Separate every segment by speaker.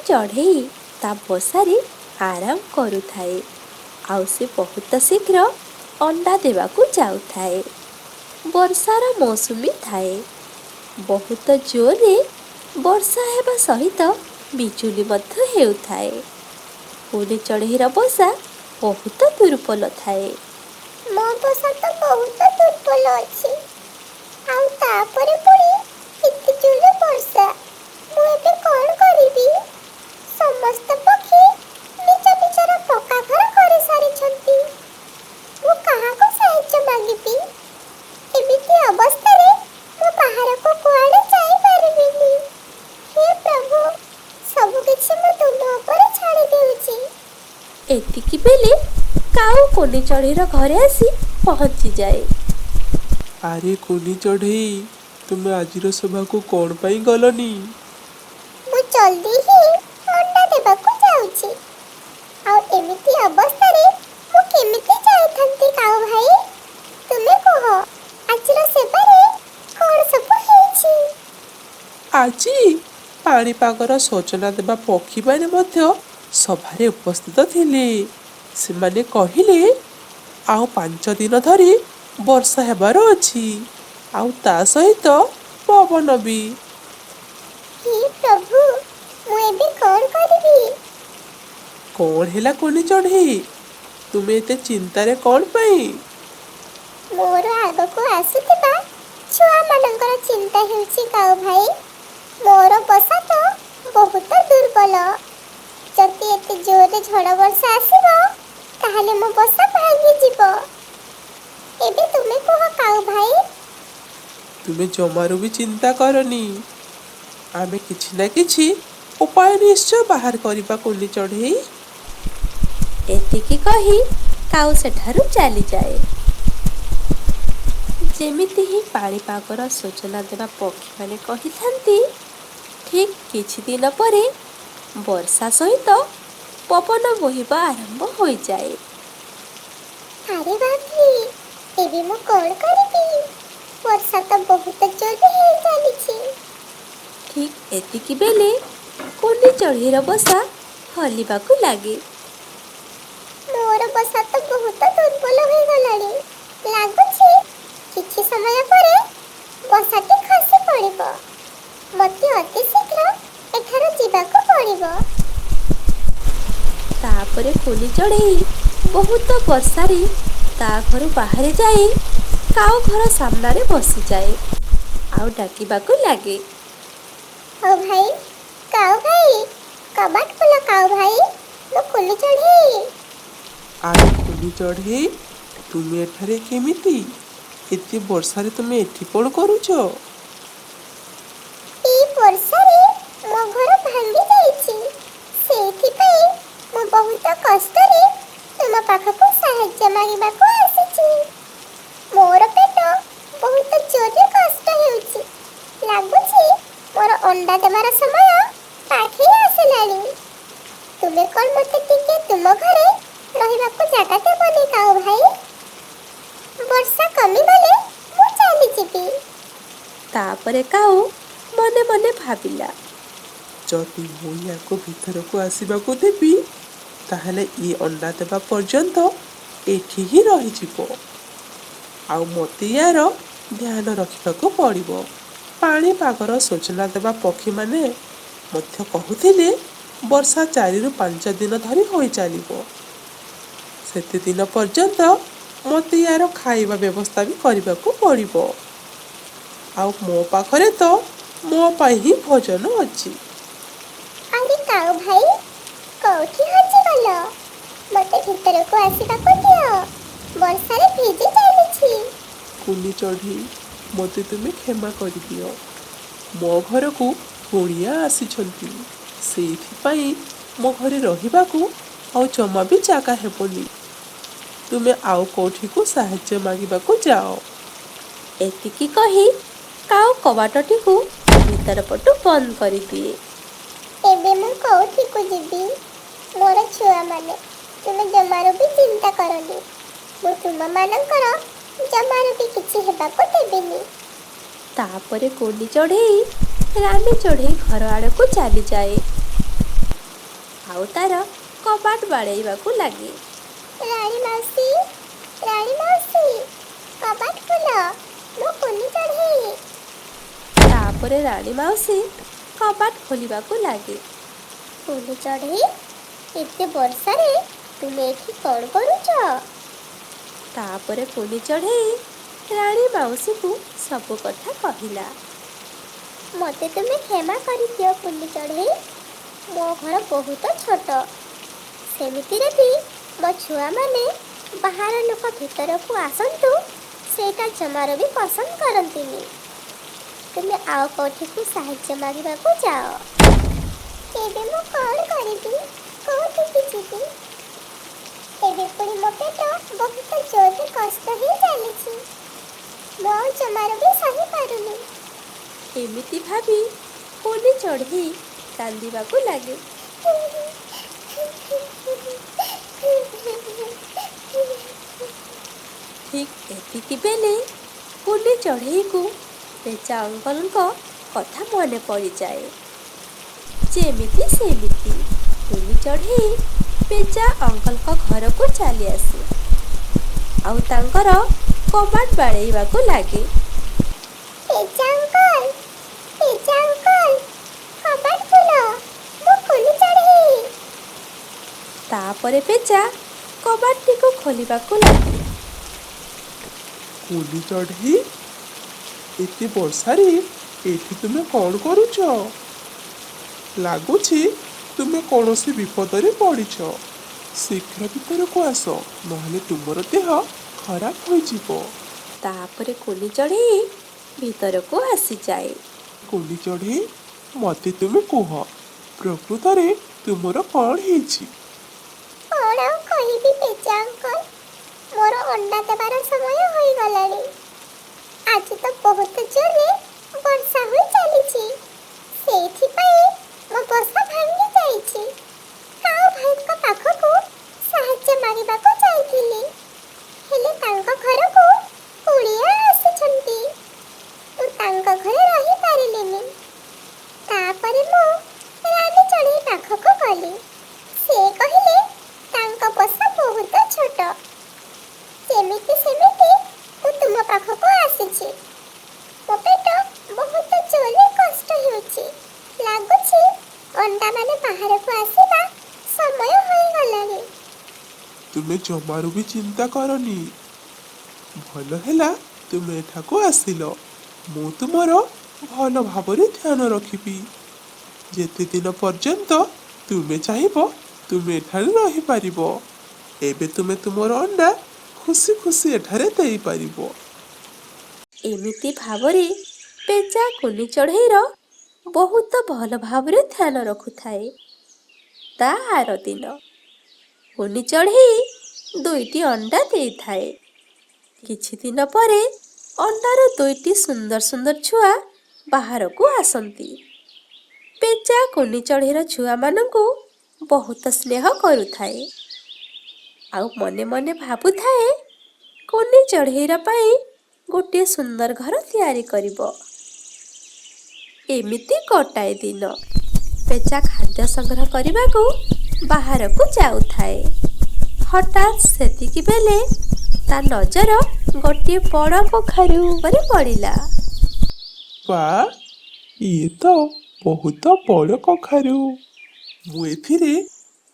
Speaker 1: ଚଢ଼େଇ ତା ବସାରେ ଆରାମ କରୁଥାଏ, ଆଉ ସେ ବହୁତ ଶୀଘ୍ର ଅଣ୍ଡା ଦେବାକୁ ଯାଉଥାଏ। ବର୍ଷାର ମୌସୁମୀ ଥାଏ। ବହୁତ ଜୋରରେ ବର୍ଷା ହେବା ସହିତ ବିଜୁଳି ମଧ୍ୟ ହେଉଥାଏ। କୁନି ଚଢ଼େଇର ବସା ବହୁତ ଦୁର୍ବଳ ଥାଏ।
Speaker 2: ମୋ ବସା ତ ବହୁତ ଦୁର୍ବଳ ଅଛି, ଆଉ ତାପରେ ପୁଣି ଏତେ ଜୋରରେ ବର୍ଷା। ମୁଁ ଏବେ କଣ କରିବି? ସମସ୍ତ ପକ୍ଷୀ ନିଜ ନିଜର ପକ୍କା ଘର କରିସାରିଛନ୍ତି। ମୁଁ କାହାକୁ ସାହାଯ୍ୟ ମାଗିବି? ଏମିତି ଅବସ୍ଥାରେ ମୁଁ ବାହାରକୁ କୁଆଡ଼େ ଯାଇପାରିବିନି। ହେ ପ୍ରଭୁ, ସବୁ କିଛି ମୁଁ ତୁମ ଉପରେ ଛାଡ଼ି ଦେଉଛି।
Speaker 1: ଏତିକି ବେଳେ କାଉ କୁନି ଚଢ଼େଇର ଘରେ ଆସି ପହଞ୍ଚିଯାଏ।
Speaker 3: ଆରେ କୁନି ଚଢ଼େଇ, ତୁମେ ଆଜିର ସଭାକୁ କ'ଣ ପାଇଁ ଗଲନି?
Speaker 2: ମୁଁ ଜଲ୍ଦି ହିଁ ଅଣ୍ଡା ଦେବାକୁ ଯାଉଛି, ଆଉ ଏମିତି ଅବସ୍ଥାରେ ମୁଁ କେମିତି ଯାଇଥାନ୍ତି? କାଉ ଭାଇ, ତୁମେ କୁହ, ଆଜିର ସେବାରେ କ'ଣ ସବୁ ହେଇଛି?
Speaker 3: ଆଜି ପାଣିପାଗର ସୂଚନା ଦେବା ପକ୍ଷୀମାନେ ମଧ୍ୟ ସଭାରେ ଉପସ୍ଥିତ ଥିଲେ। ସେମାନେ କହିଲେ, ଆଉ 5 ଦିନ ଧରି ବର୍ଷା ହେବାର ଅଛି, ଆଉ ତା ସହିତ ପବନ ବି।
Speaker 2: ହେ ପ୍ରଭୁ, ମୁଁ ଏବେ କ'ଣ କରିବି?
Speaker 3: କ'ଣ ହେଲା କୁନି ଚଢ଼େଇ, ତୁମେ ଏତେ ଚିନ୍ତାରେ କ'ଣ ପାଇଁ?
Speaker 2: ମୋର ଆଗକୁ ଆସୁଥିବା ଛୁଆମାନଙ୍କର ଚିନ୍ତା ହେଉଛି କାଉ ଭାଇ। ମୋର ବସା ତ ବହୁତ ଦୁର୍ବଳ। ଯଦି ଏତେ ଜୋରରେ ଝଡ଼ ବର୍ଷା ଆସିବ, ତାହେଲେ ମୋ ବସା ଭାଙ୍ଗିଯିବ। ଏବେ ତୁମେ କୁହ କାଉ ଭାଇ।
Speaker 3: ତୁମେ ଜମାରୁ ବି ଚିନ୍ତା କରନି, ଆମେ କିଛି ନା କିଛି ଉପାୟ ନିଶ୍ଚୟ ବାହାର କରିବା କୁନି ଚଢ଼େଇ।
Speaker 1: ଏତିକି କହି କାଉ ସେଠାରୁ ଚାଲିଯାଏ। ଯେମିତି ହିଁ ପାଣିପାଗର ସୂଚନା ଦେବା ପକ୍ଷୀମାନେ କହିଥାନ୍ତି, ଠିକ୍ କିଛି ଦିନ ପରେ ବର୍ଷା ସହିତ ପବନ ବୋହିବା ଆରମ୍ଭ ହୋଇଯାଏ।
Speaker 2: ଆରେ ବାପରେ, ଏବେ ମୁଁ କ'ଣ କରିବି? ବର୍ଷା ତ ବହୁତ ଜୋରରେ ହେଇ ଚାଲିଛି।
Speaker 1: ଠିକ୍ ଏତିକି ବେଳେ କୁନି ଚଢ଼େଇର ବସା ହଲିବାକୁ ଲାଗେ।
Speaker 2: ମୋର ବସା ତ ବହୁତ ଦୁର୍ବଳ ହୋଇଗଲାଣି। ଲାଗୁଛି କିଛି ସମୟ ପରେ ବସାଟି ଖସି ପଡ଼ିବ। ମୋତେ ଅତି ଶୀଘ୍ର ଏଠାରୁ ଯିବାକୁ ପଡ଼ିବ।
Speaker 1: ତାପରେ କୁନି ଚଢ଼େଇ ବହୁତ ବର୍ଷାରେ ତା ଘରୁ ବାହାରେ ଯାଇ କାଉ ଘର ସାମ୍ନାରେ ବସିଯାଏ ଆଉ ଡାକିବାକୁ ଲାଗେ।
Speaker 2: ଓ ଭାଇ, କାଉ ଭାଇ, କବାଟ ଖୋଲ କାଉ ଭାଇ, ମୁଁ କୁନି ଚଢ଼େଇ।
Speaker 3: ଆରେ କୁନି ଚଢ଼େଇ, ତୁମେ ଏଠାରେ କେମିତି? ଏତେ ବର୍ଷାରେ ତୁମେ ଏଠି କ'ଣ କରୁଛ?
Speaker 2: ଏଇ ବର୍ଷାରେ ମୋ ଘର ଭାଙ୍ଗି ଯାଇଛି। ସେଇଥିପାଇଁ ମୁଁ ବହୁତ କଷ୍ଟରେ ତୁମ ପାଖକୁ ସାହାଯ୍ୟ ମାଗିବାକୁ ଆସିଛି। ମୋର ପେଟ ବହୁତ ଜୋରରେ କଷ୍ଟ ହେଉଛି। ଲାଗୁଛି ମୋର ଅଣ୍ଡା ଦେବାର ସମୟ ପାଖେଇ ଆସିଲାଣି। ତୁମେ କ'ଣ ମୋତେ ଟିକେ ତୁମ ଘରେ ରହିବାକୁ ଜାଗା ଦେବନି କାଉ ଭାଇ? ବର୍ଷା କମିଗଲେ ମୁଁ ଚାଲିଯିବି।
Speaker 1: ତାପରେ କାଉ ମନେ ମନେ ଭାବିଲା,
Speaker 3: ଯଦି ମୁଁ ୟାକୁ ଭିତରକୁ ଆସିବାକୁ ଦେବି, ତାହେଲେ ଇଏ ଅଣ୍ଡା ଦେବା ପର୍ଯ୍ୟନ୍ତ ଏଠି ହିଁ ରହିଯିବ, ଆଉ ମୋତେ ୟାର ଧ୍ୟାନ ରଖିବାକୁ ପଡ଼ିବ। ପାଣିପାଗର ସୂଚନା ଦେବା ପକ୍ଷୀମାନେ ମଧ୍ୟ କହୁଥିଲେ, ବର୍ଷା 4ରୁ 5 ଦିନ ଧରି ହୋଇ ଚାଲିବ। ସେତେ ଦିନ ପର୍ଯ୍ୟନ୍ତ ମୋତେ ୟାର ଖାଇବା ବ୍ୟବସ୍ଥା ବି କରିବାକୁ ପଡ଼ିବ, ଆଉ ମୋ ପାଖରେ ତ ମୋ ପାଇଁ ହିଁ ଭୋଜନ ଅଛି।
Speaker 2: ଆରେ କାଉ ଭାଇ, କୋଉଠି ହଜିଗଲ? ମୋତେ ଭିତରକୁ ଆସିବାକୁ ଦିଅ, ବର୍ଷାରେ ଭିଜି ଚାଲିଛି।
Speaker 3: କୁନି ଚଢ଼େଇ, ମୋତେ ତୁମେ କ୍ଷମା କରିଦିଅ। ମୋ ଘରକୁ କୁଣିଆ ଆସିଛନ୍ତି, ସେଇଥିପାଇଁ ମୋ ଘରେ ରହିବାକୁ ଆଉ ଜମା ବି ଜାଗା ହେବନି। ତୁମେ ଆଉ କୋଉଠିକୁ ସାହାଯ୍ୟ ମାଗିବାକୁ ଯାଅ।
Speaker 1: ଏତିକି କହି କାଉ କବାଟଟିକୁ ଭିତର ପଟୁ ବନ୍ଦ କରିଦିଏ।
Speaker 2: ଏବେ ମୁଁ କୋଉଠିକୁ ଯିବି? ମୋର ଛୁଆମାନେ, ତୁମେ ଜମାରୁ ବି ଚିନ୍ତା କରନି। ମୁଁ ତୁମମାନଙ୍କର ଜମାରୁ ବି କିଛି ହେବାକୁ ଦେବିନି।
Speaker 1: ତାପରେ କୁନି ଚଢ଼େଇ ରାନୀ ଚଢ଼େଇ ଘର ଆଡ଼କୁ ଚାଲିଯାଏ। ଆଉ ତାର କବାଟ ବାଡ଼େଇବାକୁ ଲାଗେ।
Speaker 2: ରାଣୀ ମାଉସୀ, ରାଣୀ ମାଉସୀ, କବାଟ ଖୋଲ, ମୁଁ କୁନି ଚଢ଼େଇ।
Speaker 1: ତାପରେ ରାଣୀ ମାଉସୀ କବାଟ ଖୋଲିବାକୁ ଲାଗେ।
Speaker 2: କୁନି ଚଢ଼େଇ, ଏତେ ବର୍ଷାରେ ତୁମେ ଏଠି କ'ଣ କରୁଛ?
Speaker 1: ତାପରେ କୁନି ଚଢ଼େଇ ରାଣୀ ମାଉସୀକୁ ସବୁ କଥା କହିଲା।
Speaker 2: ମୋତେ ତୁମେ କ୍ଷମା କରିଦିଅ କୁନି ଚଢ଼େଇ। ମୋ ଘର ବହୁତ ଛୋଟ। ସେମିତିରେ ବି ମୋ ଛୁଆମାନେ ବାହାର ଲୋକ ଭିତରକୁ ଆସନ୍ତୁ, ସେଇଟା ଜମାରୁ ବି ପସନ୍ଦ କରନ୍ତିନି। ତୁମେ ଆଉ କୋଉଠିକୁ ସାହାଯ୍ୟ ମାଗିବାକୁ ଯାଅ। ଏବେ ମୁଁ କ'ଣ କରିବି? କୋଉଠିକି ଯିବି? ଏବେ ପୁଣି ମୋ ପେଟ ବହୁତ ଜୋରରେ କଷ୍ଟ ହିଁ ଚାଲିଛି। ମୁଁ ଆଉ ଜମାରୁ ବି ସହିପାରୁନି।
Speaker 1: ଏମିତି ଭାବି କୁନି ଚଢ଼େଇ କାନ୍ଦିବାକୁ ଲାଗେ। ଠିକ୍ ଏତିକି ବେଳେ କୁନି ଚଢ଼େଇକୁ ପେଚା ଅଙ୍କଲଙ୍କ କଥା ମନେ ପଡ଼ିଯାଏ। ଯେମିତି ସେମିତି କୁନି ଚଢ଼େଇ ପେଚା ଅଙ୍କଲଙ୍କ ଘରକୁ ଚାଲି ଆସେ ଆଉ ତାଙ୍କର କବାଟ ବାଡ଼େଇବାକୁ ଲାଗେ।
Speaker 2: ପେଚା ଅଙ୍କଲ, ପେଚା ଅଙ୍କଲ, କବାଟ ଖୋଲ, ମୁଁ କୁନି ଚଢ଼େଇ।
Speaker 1: ତାପରେ ପେଚା କବାଟଟିକୁ ଖୋଲିବାକୁ ଲାଗେ।
Speaker 3: କୁନି ଚଢ଼େଇ, ଏତେ ବର୍ଷାରେ ଏଠି ତୁମେ କ'ଣ କରୁଛ? ଲାଗୁଛି ତୁମେ କୌଣସି ବିପଦରେ ପଡ଼ିଛ। ଶୀଘ୍ର ଭିତରକୁ ଆସ, ନହେଲେ ତୁମର ଦେହ ଖରାପ ହୋଇଯିବ।
Speaker 1: ତାପରେ କୁନି ଚଢ଼େଇ ଭିତରକୁ ଆସିଯାଏ।
Speaker 3: କୁନି ଚଢ଼େଇ, ମୋତେ ତୁମେ କୁହ, ପ୍ରକୃତରେ ତୁମର କ'ଣ ହେଇଛି?
Speaker 2: କ'ଣ ଆଉ କହିବି ପେଚା ଅଙ୍କଲ, ମୋର ଅଣ୍ଡା ଦେବାର ସମୟ ହୋଇଗଲାଣି। ଆଜି ତ ବହୁତ ଜୋରରେ ବର୍ଷା ହୋଇ ଚାଲିଛି। ସେଇଥିପାଇଁ ମୋ ବସା ଭାଙ୍ଗି ଯାଇଛି। କାଉ ଭାଇଙ୍କ ପାଖକୁ ସାହାଯ୍ୟ ମାଗିବାକୁ ଯାଇଥିଲି, ହେଲେ ତାଙ୍କ ଘରକୁ କୁଣିଆ ଆସିଛନ୍ତି। ମୁଁ ତାଙ୍କ ଘରେ ରହିପାରିଲିନି। ତାପରେ ମୁଁ ରାନୀ ଚଢ଼େଇ ପାଖକୁ ଗଲି। ସେ କହିଲେ ତାଙ୍କ ବସା ବହୁତ ଛୋଟ। ଯେମିତି ସେମିତି ମୁଁ ତୁମ ପାଖକୁ ଆସିଛି। ମୋ ପେଟ ବହୁତ ଜୋରରେ କଷ୍ଟ ହେଉଛି। ଲାଗୁଛି ଅଣ୍ଡାମାନେ ବାହାରକୁ ଆସିବା ସମୟ ହୋଇଗଲାଣି।
Speaker 3: ତୁମେ ଜମାରୁ ବି ଚିନ୍ତା କରନି। ଭଲ ହେଲା ତୁମେ ଏଠାକୁ ଆସିଲ। ମୁଁ ତୁମର ଭଲ ଭାବରେ ଧ୍ୟାନ ରଖିବି। ଯେତେ ଦିନ ପର୍ଯ୍ୟନ୍ତ ତୁମେ ଚାହିଁବ, ତୁମେ ଏଠାରେ ରହିପାରିବ। ଏବେ ତୁମେ ତୁମର ଅଣ୍ଡା ଖୁସି ଖୁସି ଏଠାରେ ଦେଇପାରିବ।
Speaker 1: ଏମିତି ଭାବରେ ପେଚା କୁନି ଚଢ଼େଇର ବହୁତ ଭଲ ଭାବରେ ଧ୍ୟାନ ରଖୁଥାଏ। ତା ଆର ଦିନ କୁନି ଚଢ଼େଇ ଦୁଇଟି ଅଣ୍ଡା ଦେଇଥାଏ। କିଛି ଦିନ ପରେ ଅଣ୍ଡାରୁ ଦୁଇଟି ସୁନ୍ଦର ସୁନ୍ଦର ଛୁଆ ବାହାରକୁ ଆସନ୍ତି। ପେଚା କୁନି ଚଢ଼େଇର ଛୁଆମାନଙ୍କୁ ବହୁତ ସ୍ନେହ କରୁଥାଏ ଆଉ ମନେ ମନେ ଭାବୁଥାଏ, କୁନି ଚଢ଼େଇର ପାଇଁ ଗୋଟିଏ ସୁନ୍ଦର ଘର ତିଆରି କରିବ। ଏମିତି ଗୋଟାଏ ଦିନ ପେଚା ଖାଦ୍ୟ ସଂଗ୍ରହ କରିବାକୁ ବାହାରକୁ ଯାଉଥାଏ। ହଠାତ୍ ସେତିକି ବେଳେ ତା ନଜର ଗୋଟିଏ ବଡ଼ କଖାରୁ ଉପରେ ପଡ଼ିଲା।
Speaker 3: ବା, ଇଏ ତ ବହୁତ ବଡ଼ କଖାରୁ। ମୁଁ ଏଥିରେ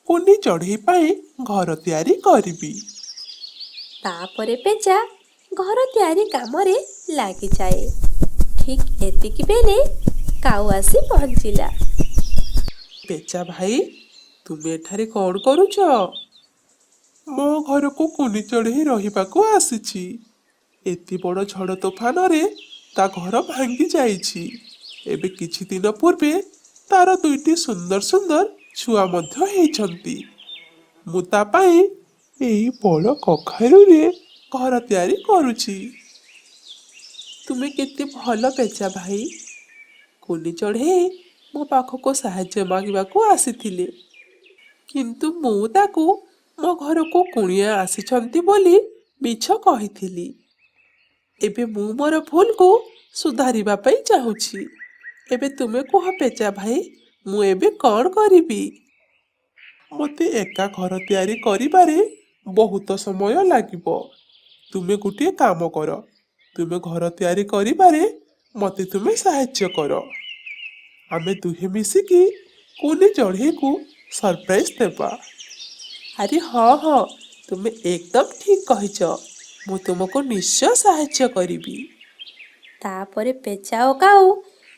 Speaker 3: କୁନି ଚଢ଼େଇ ପାଇଁ ଘର ତିଆରି କରିବି।
Speaker 1: ତାପରେ ପେଚା ଘର ତିଆରି କାମରେ ଲାଗିଯାଏ। ଠିକ୍ ଏତିକି ବେଳେ କାଉ ଆସି ପହଞ୍ଚିଲା।
Speaker 3: ପେଚା ଭାଇ, ତୁମେ ଏଠାରେ କ'ଣ କରୁଛ? ମୋ ଘରକୁ କୁନି ଚଢ଼େଇ ରହିବାକୁ ଆସିଛି। ଏତେ ବଡ଼ ଝଡ଼ ତୋଫାନରେ ତା ଘର ଭାଙ୍ଗି ଯାଇଛି। ଏବେ କିଛି ଦିନ ପୂର୍ବେ ତାର ଦୁଇଟି ସୁନ୍ଦର ସୁନ୍ଦର ଛୁଆ ମଧ୍ୟ ହେଇଛନ୍ତି। ମୁଁ ତା ପାଇଁ ଏଇ ବଡ଼ କଖାରୁରେ ଘର ତିଆରି କରୁଛି। ତୁମେ କେତେ ଭଲ ପେଚା ଭାଇ। କୁନି ଚଢ଼େଇ ମୋ ପାଖକୁ ସାହାଯ୍ୟ ମାଗିବାକୁ ଆସିଥିଲେ, କିନ୍ତୁ ମୁଁ ତାକୁ ମୋ ଘରକୁ କୁଣିଆ ଆସିଛନ୍ତି ବୋଲି ମିଛ କହିଥିଲି। ଏବେ ମୁଁ ମୋର ଭୁଲକୁ ସୁଧାରିବା ପାଇଁ ଚାହୁଁଛି। ଏବେ ତୁମେ କୁହ ପେଚା ଭାଇ, ମୁଁ ଏବେ କ'ଣ କରିବି? ମୋତେ ଏକା ଘର ତିଆରି କରିବାରେ ବହୁତ ସମୟ ଲାଗିବ। ତୁମେ ଗୋଟିଏ କାମ କର, ତୁମେ ଘର ତିଆରି କରିବାରେ ମୋତେ ତୁମେ ସାହାଯ୍ୟ କର। ଆମେ ଦୁହେଁ ମିଶିକି କୁନି ଚଢ଼େଇକୁ ସରପ୍ରାଇଜ୍ ଦେବା। ଆରେ ହଁ ହଁ, ତୁମେ ଏକଦମ ଠିକ୍ କହିଛ। ମୁଁ ତୁମକୁ ନିଶ୍ଚୟ ସାହାଯ୍ୟ କରିବି।
Speaker 1: ତାପରେ ପେଚା ଓ କାଉ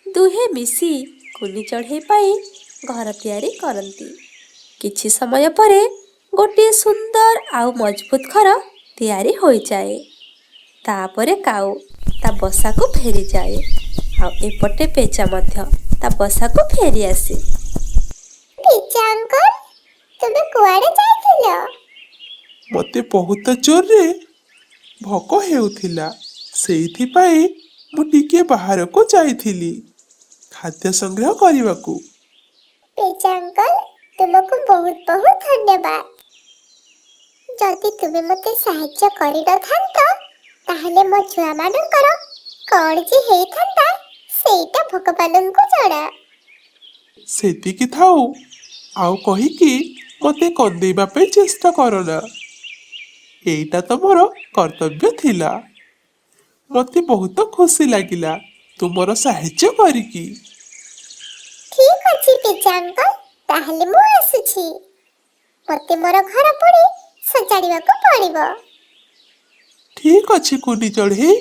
Speaker 1: ଦୁହେଁ ମିଶି କୁନି ଚଢ଼େଇ ପାଇଁ ଘର ତିଆରି କରନ୍ତି। କିଛି ସମୟ ପରେ ଗୋଟିଏ ସୁନ୍ଦର ଆଉ ମଜବୁତ ଘର ତିଆରି ହୋଇଯାଏ। ତାପରେ କାଉ ତା ବସାକୁ ଫେରିଯାଏ ଆଉ ଏପଟେ ପେଚା ମଧ୍ୟ ତା ବସାକୁ ଫେରିଆସେ।
Speaker 2: ପେଚା ଅଙ୍କଲ, ତୁମେ କୁଆଡ଼େ ଯାଇଥିଲ?
Speaker 3: ମୋତେ ବହୁତ ଜୋରରେ ଭୋକ ହେଉଥିଲା, ସେଇଥିପାଇଁ ମୁଁ ଟିକେ ବାହାରକୁ ଯାଇଥିଲି ଖାଦ୍ୟ ସଂଗ୍ରହ କରିବାକୁ।
Speaker 2: ପେଚା ଅଙ୍କଲ, ତୁମକୁ ବହୁତ ବହୁତ ଧନ୍ୟବାଦ। ଯଦି ତୁମେ ମୋତେ ସାହାଯ୍ୟ କରିନଥାନ୍ତ, ତାହେଲେ ମୋ ଛୁଆମାନଙ୍କର କ'ଣ ଯେ ହେଇଥାନ୍ତା, ସେଇଟା ଭଗବାନଙ୍କୁ ଜଣା।
Speaker 3: ସେତିକି ଥାଉ, ଆଉ କହିକି ମୋତେ କନ୍ଦେଇବା ପାଇଁ ଚେଷ୍ଟା କରନା। ଏଇଟା ତ ମୋର କର୍ତ୍ତବ୍ୟ ଥିଲା। ମୋତେ ବହୁତ ଖୁସି ଲାଗିଲା ତୁମର ସାହାଯ୍ୟ କରିକି।
Speaker 2: ଠିକ ଅଛି ପେଚା ଅଙ୍କଲ, ତାହେଲେ ମୁଁ ଆସୁଛି। ମୋତେ ମୋର ଘର ପୁଣି ସଜାଡ଼ିବାକୁ ପଡ଼ିବ।
Speaker 3: ଠିକ ଅଛି କୁନି ଚଢ଼େଇ,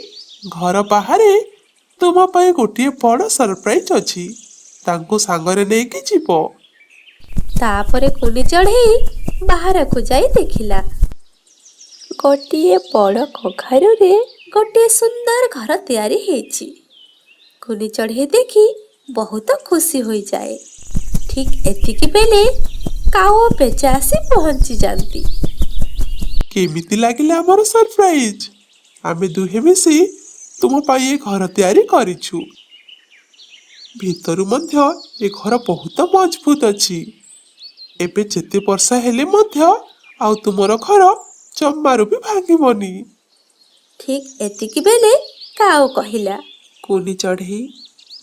Speaker 3: ଘର ବାହାରେ ତୁମ ପାଇଁ ଗୋଟିଏ ବଡ଼ ସରପ୍ରାଇଜ୍ ଅଛି। ତାଙ୍କୁ ସାଙ୍ଗରେ ନେଇକି ଯିବ।
Speaker 1: ତାପରେ କୁନି ଚଢ଼େଇ ବାହାରକୁ ଯାଇ ଦେଖିଲା, ଗୋଟିଏ ବଡ଼ କଖାରୁରେ ଗୋଟିଏ ସୁନ୍ଦର ଘର ତିଆରି ହେଇଛି। କୁନି ଚଢ଼େଇ ଦେଖି ବହୁତ ଖୁସି ହୋଇଯାଏ। ଠିକ୍ ଏତିକି ବେଳେ କାଉ ଓ ପେଚା ଆସି ପହଞ୍ଚି ଯାଆନ୍ତି।
Speaker 3: କେମିତି ଲାଗିଲା ଆମର ସରପ୍ରାଇଜ୍? ଆମେ ଦୁହେଁ ମିଶି ତୁମ ପାଇଁ ଏ ଘର ତିଆରି କରିଛୁ। ଭିତରୁ ମଧ୍ୟ ଏ ଘର ବହୁତ ମଜବୁତ ଅଛି। ଏବେ ଯେତେ ବର୍ଷା ହେଲେ ମଧ୍ୟ ଆଉ ତୁମର ଘର ଜମାରୁ ବି ଭାଙ୍ଗିବନି।
Speaker 1: ଠିକ୍ ଏତିକି ବେଳେ କାଉ କହିଲା,
Speaker 3: କୁନି ଚଢ଼େଇ,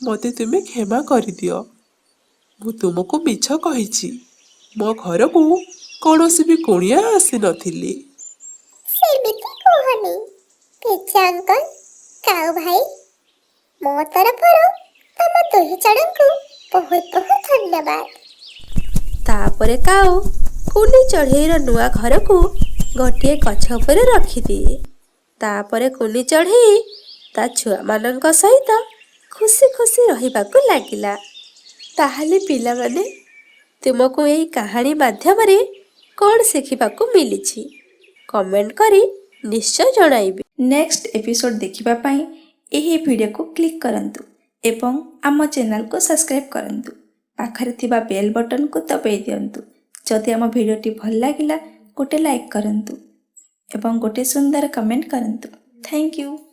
Speaker 3: ମୋତେ ତୁମେ କ୍ଷମା କରିଦିଅ। ମୁଁ ତୁମକୁ ମିଛ କହିଛି। ମୋ ଘରକୁ କୌଣସି ବି କୁଣିଆ ଆସିନଥିଲେ।
Speaker 2: ସେମିତି କୁହନି ପେଚା ଅଙ୍କଲ, କାଉ ଭାଇ। ମୋ ତରଫରୁ ତମ ଦୁହିଁ ଜଣଙ୍କୁ ବହୁତ ବହୁତ ଧନ୍ୟବାଦ।
Speaker 1: ତାପରେ କାଉ କୁନି ଚଢ଼େଇର ନୂଆ ଘରକୁ ଗୋଟିଏ ଗଛ ଉପରେ ରଖିଦିଏ। ତାପରେ କୁନି ଚଢ଼େଇ ତା ଛୁଆମାନଙ୍କ ସହିତ ଖୁସି ଖୁସି ରହିବାକୁ ଲାଗିଲା। ତାହେଲେ ପିଲାମାନେ, ତୁମକୁ ଏହି କାହାଣୀ ମାଧ୍ୟମରେ କ'ଣ ଶିଖିବାକୁ ମିଳିଛି, କମେଣ୍ଟ କରି ନିଶ୍ଚୟ ଜଣାଇବେ।
Speaker 4: ନେକ୍ସଟ ଏପିସୋଡ଼ ଦେଖିବା ପାଇଁ ଏହି ଭିଡ଼ିଓକୁ କ୍ଲିକ୍ କରନ୍ତୁ ଏବଂ ଆମ ଚ୍ୟାନେଲକୁ ସବସ୍କ୍ରାଇବ୍ କରନ୍ତୁ। ପାଖରେ ଥିବା ବେଲ୍ ବଟନକୁ ଦବାଇ ଦିଅନ୍ତୁ। ଯଦି ଆମ ଭିଡ଼ିଓଟି ଭଲ ଲାଗିଲା, ଗୋଟେ ଲାଇକ୍ କରନ୍ତୁ ଏବଂ ଗୋଟେ ସୁନ୍ଦର କମେଣ୍ଟ କରନ୍ତୁ। Thank you.